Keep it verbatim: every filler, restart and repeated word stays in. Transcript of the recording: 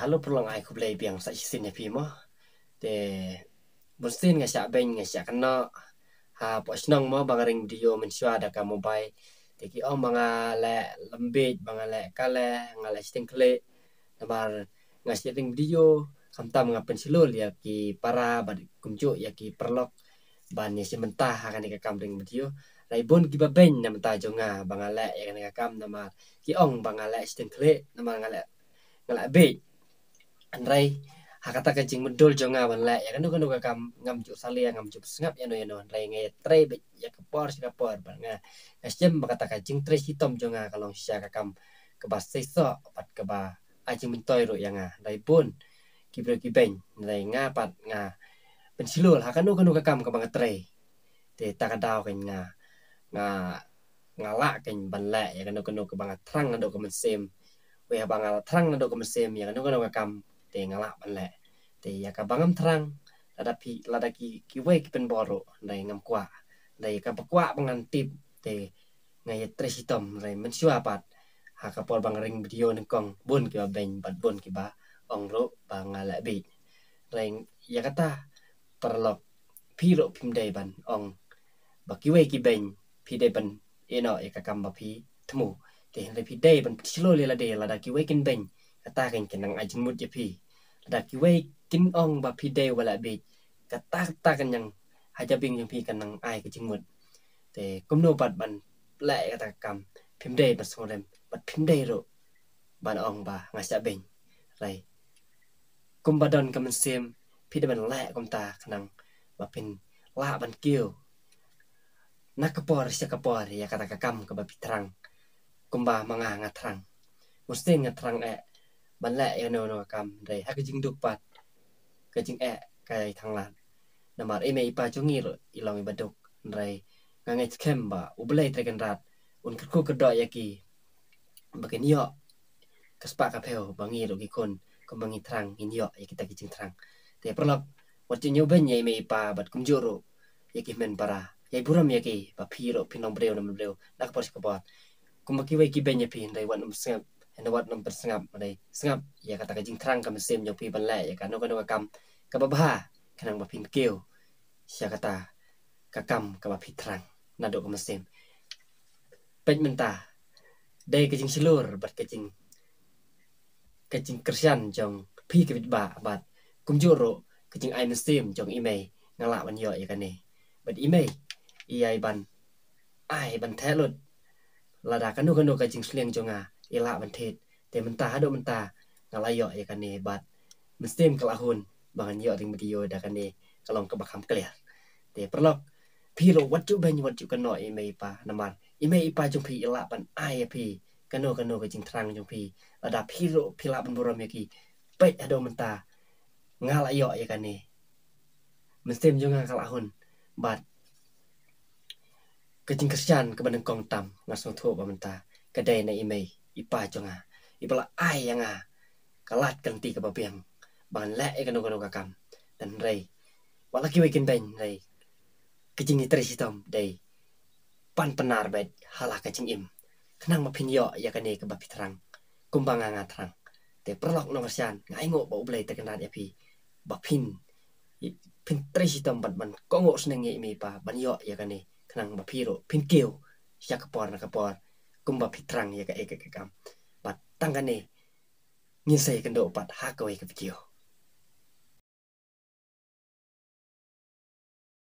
Hello paralok, ai khublei biang sa shisien ïa phi mo. Te bunsien nga shah beiñ, nga shah kynnoh hapoh shnong mo, ba nga ring video mynshuwa da ka mobile. Te ki ong ba nga leh lem biej, ba nga leh kale, nga leh shiteng khlieh. Namar nga shah ring video, khamtam nga pynshlur ïa ki para bad kumjuh ïa ki paralok ban ïa shim bynta ha kane ka kam ring video. Hynrei bun kiba beiñ na bynta jong nga ba nga leh ïa kane ka kam, namar ki ong ba nga leh shiteng khlieh, namar nga leh, nga leh biej. Hynrei ha kata ka jingmyndul jong nga ban leh ïa kano kano ka kam, ngam ju salia, ngam ju sngap ïano ïano, hynrei nga ïatrei beit ïa ka por sha ka por bad nga, nga shem ba kata ka jingtrei shitom jong nga ka long shisha ka kam kaba seisoh bad kaba ai jingmyntoi ruh ïa nga. Hynrei bun ki briew ki beiñ, hynrei nga pat nga pynshlur ha kano kano ka kam kaba nga trei. Te ta ka daw kan nga, nga, nga lah kan ban leh ïa kano kano kaba nga thrang naduh ka mynsiem. Wei haba nga thrang naduh ka mynsiem ïa kano kano ka kam, te nga lah ban leh. Te ïa kaba ngam thrang, lada phi, lada ki, kiwei ki pynbor ruh, hynrei ngam kwah. Hynrei ïa kaba kwah ba ngan tip, te nga ïatrei shitom, hynrei mynshuwa pat ha ka por ba nga ring video nyngkong, bun kiba beiñ bad bun kiba ong ruh ba nga leh biej. Hynrei ïa kata paralok, phi ruh phim dei ban ong ba kiwei ki beiñ, phi dei ban ïehnoh ïa ka kam ba phi thmu. Te hynrei phi dei ban pynshlur ïa lade, lada kiwei kin beiñ, kata kan kin nang ai jingmut ïa phi. Lada kiwei kin ong ba phi dei ba leh biej, kata, kata kan nang, ha jabieng jong phi kan nang ai ka jingmut. Te kumno pat ban leh ïa kata ka kam, phim dei ban sngewrem bad phim dei ruh ban ong ba nga shah beiñ. Hynrei kumba don ka mynsiem, phi dei ban leh kumta khnang ba phin lah ban kiew na ka por sha ka por ïa kata ka kam kaba phi thrang. Kumba ma nga nga thrang, bunsien nga thrang eh ban leh ïa kano kano ka kam, hynrei ha ka jingduk pat ka jingeh ka ïai thang lad. Namar i mei i pa jong ngi ruh i long iba duk, hynrei nga ngeit skhem ba U Blei Trai Kynrad un kyrkhu kyrdoh ïa ki ba kin ïoh ka spah ka phew ba ngi ruh ki khun kumba ngi thrang ngin ïoh ïa kita ki jingthrang. Te paralok, wat ju ñiew beiñ ïa i mei i pa bad kumjuh ruh ïa ki hynmen para. Ïai burom ïa ki ba phi ruh phin long briew na bynriew na ka por sha ka por. Kumba kiwei ki beiñ ïa phi, hynrei wat nym sngap, hynrei wat nym pynsngap, hynrei sngap ïa kata ka jingthrang ka mynsiem jong phi ban leh ïa kano kano ka kam kaba bha khnang ba phin kiew sha kata ka kam kaba phi thrang naduh ka mynsiem. Peit mynta, dei ka jingshlur bad ka jing, ka jingkyrshan jong phi ka bit ba, bad kumjuh ruh ka jingai mynsiem jong i mei, nga lah ban ïoh ïa kane. Bad i mei i ïai ban ai ban theh lut, lada kano kano ka jingsliang jong nga i lah ban thied. Te mynta, haduh mynta nga la ïoh ïa kane bad mynsiem ka la hun ba ngan ïoh ring video da kane ka long kaba kham clear. Te paralok, phi ruh wat ju beiñ, wat ju kynnoh ïa i mei i pa, namar i mei i pa jong phi i lah ban ai ïa phi kano kano ka jingthrang jong phi. Lada phi ruh phi lah ban burom ïa ki, peit haduh mynta nga la ïoh ïa kane. Mynsiem jong nga ka la hun bad ka jingkyrshan kaba nyngkong tam nga sngewthuh ba mynta ka dei na i mei i pa jong nga, iba la ai ïa nga ka lad ka lynti kaba biang ba ngan leh ïa kano kano ka kam. Te hynrei wat la kiwei kin beiñ, hynrei ka jingïatrei shitom dei ban pynnar beit ha la ka jingim khnang ba phin ïoh ïa kane kaba phi thrang kumba nga nga thrang. Te paralok nongkyrshan, nga ainguh ba U Blei Trai Kynrad ïa phi ba phin, phin trei shitom bad ban kohnguh sneng ïa i mei i pa ban ïoh ïa kane khnang ba phi ruh phin kiew sha ka por na ka por kumba phi thrang ïa kaei kaei ka kam. Bad tang kane ngin sa ïakynduh pat ha kawei ka video.